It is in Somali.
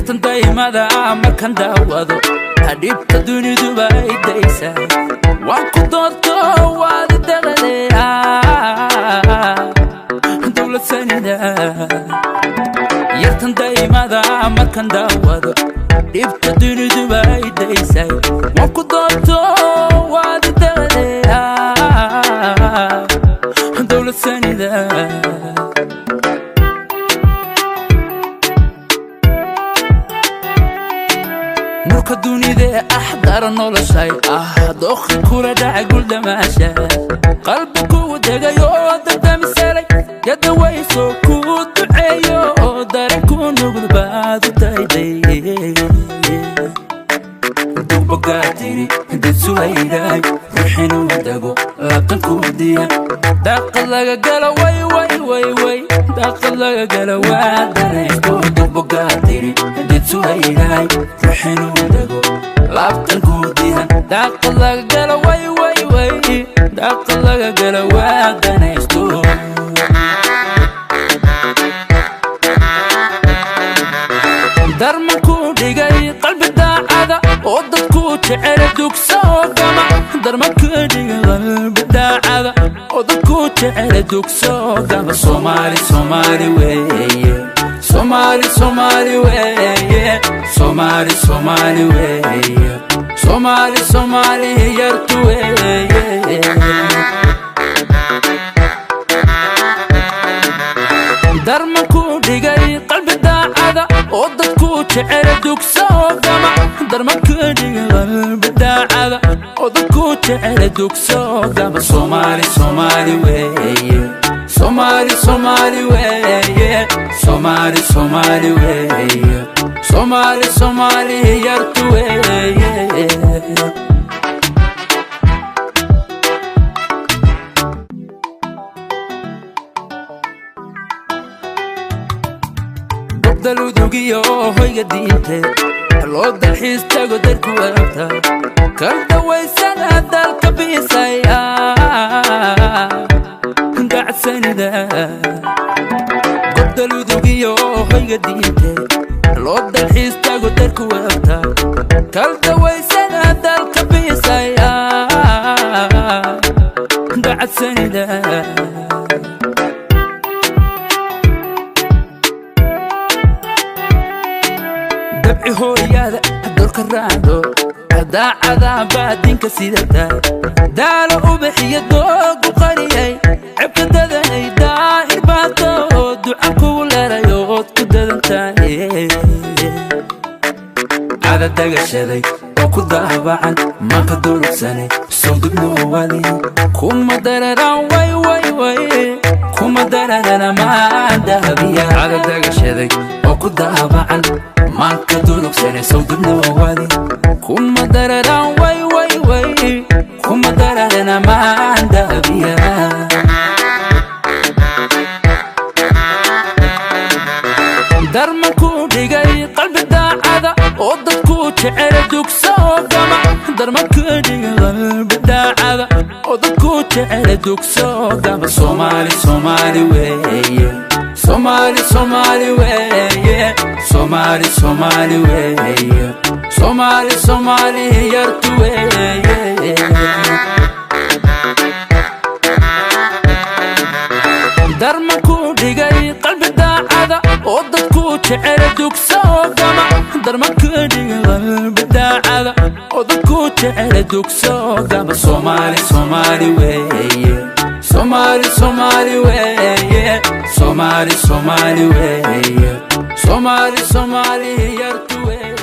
Yartan daymada markan daawado, hadhibta duniduba ay daysaa. Waan ku doorto, waad daqade, dowlad sanida. Yartan daymada markan daawado, dhibta duniduba ay daysay. Waan ku doorto, waad daqade, dowlad sanida. Nurka dunidee axdara noloshay ah, dookhi kula dhacay guldamaasha, qalbi kugu degay oo dardamisalay, yadawayso kuu duceeyo oo dareen ku nugul baad u dayday. Dugbogaatiri dad suhaydaay, ruuxinuu dego laabtan diya, daaqad laga galo way way way way, daaqad laga galo waa danaysto. Dugbogaatiri dad suhaydaay, ruuxinuu dego laabtan diyan, daaqad laga galo way way way, daaqad laga galo waa danaysto. Darma ku dhigay qalbi daacada oo dadku jecel dugsa oo gama. Darma ku dhigay qalbi daacada oo dadku jecel dugsa oo gama. Soomaali Soomaali weeye, Soomaali Soomaali weeye, Soomaali Soomaali weeye, Soomaali Soomaali yartu weeye. Darma ku dhigay qalbi daacada oo dadku jecel dugsa oo gama. Darma ku dhigay qalbi daacada oo dadku jecel dugsa oo gama. Soomaali Soomaali weeye, Soomaali Soomaali weeye, Soomaali Soomaali weeye, Soomaali Soomaali yartu weeye. Gobdaludugiyo hoyga diinte loo dalxiis tago, darku waabta kal dawaysana dalka biisaya dacsanida. Gobdaludugiyo hoyga diinte loo dalxiis tago, darku waabta kal dawaysana dalka biisaya dacsanida. Dabci hooyada doorka raacdo, daacada baadinka sidata, daalo ubaxiyo doogu qariyay, cebka dadanay daahir baato oo duca kugu leerayo ood ku dadantahay. Cada dagashaday oo ku daabacan maanka durugsanay, soo dibnoowali kuma dararaan way way way, kuma dararana maan dahabiya. Cada dagashaday oo ku daabacan maanka durugsanay, soo dibnoowali kuma dararaan way way way, kuma dararana maan dahabiya. Darma ku dhigay qalbi daacada oo dadku jecel dugsa oo gama. Darma ku dhigay qalbi daacada oo dadku jecel dugsa oo gama. Soomaali Soomaali weeye, Soomaali Soomaali weeye, Soomaali Soomaali weeye, Soomaali Soomaali yartu weeye. Darma ku dhigay qalbi daacada oo dadku jecel dugsa oo gama. Darma ku dhigay qalbi daacada oo dadku jecel dugsa oo gama. Soomaali Soomaali weeye, Soomaali Soomaali weeye, Soomaali Soomaali weeye, Soomaali Soomaali yartu weeye.